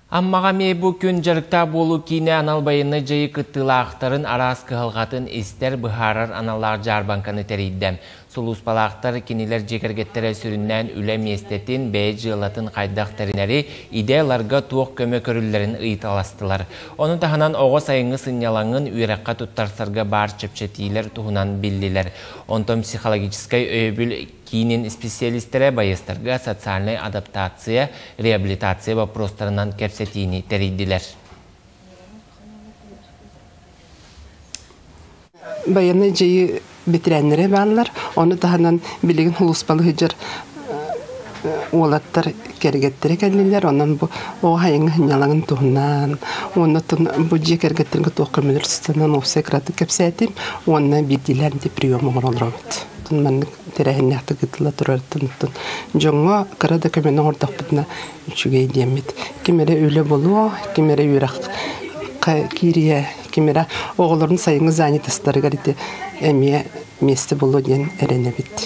Аммаҕа эмиэ бу күн дьарыктаах буолуу киинэ анал байыаннай дьайыы кыттыылаахтарын араас кыһалҕатын истэр, быһаарар аналлаах дьаарбаҥканы тэрийдэ. Сулууспалаахтар кинилэр дьиэ кэргэттэрэ сүрүннээн үлэ миэстэтин, бэйэ дьыалатын хайдах тэринэри, идэ ыларга туох көмө көрүллэрин ыйыталастылар. Ону таһынан оҕо сайыҥҥы сынньалаҥын үөрэххэ туттарсарга баар чэпчэтиилэр туһунан биллилэр. Онтон психологическай өйөбүл киинин исписэлиистэрэ байыастарга социальнай адаптация, реабилитация боппуруостарынан кэпсэтиини тэрийдилэр. Байыаннай дьайыы бэтэрээннэрэ бааллар. Ону таһынан билигин сулууспалыы сылдьар уолаттар кэргэттэрэ кэллилэр. Онон бу оҕо айыҥҥа сынньалаҥын туһунан уонна бу дьиэ кэргэттэргэ туох көмөлөр тустанан уопсай кыратык кэпсээтим уонна биирдиилээн прием оҥорон олоробут. Маннык тэрээһиннээхтик ыытылла турарыттан оттон дьоҥҥо кыра да көмөнү оҥордохпутуна үчүгэй диэммит. Ким эрэ үлэ булуо, ким эрэ үөрэххэ киириэ, ким эрэ оҕолорун сайыҥҥы занятостарыгар ити эмиэ миэстэ булуо диэн эрэнэбит.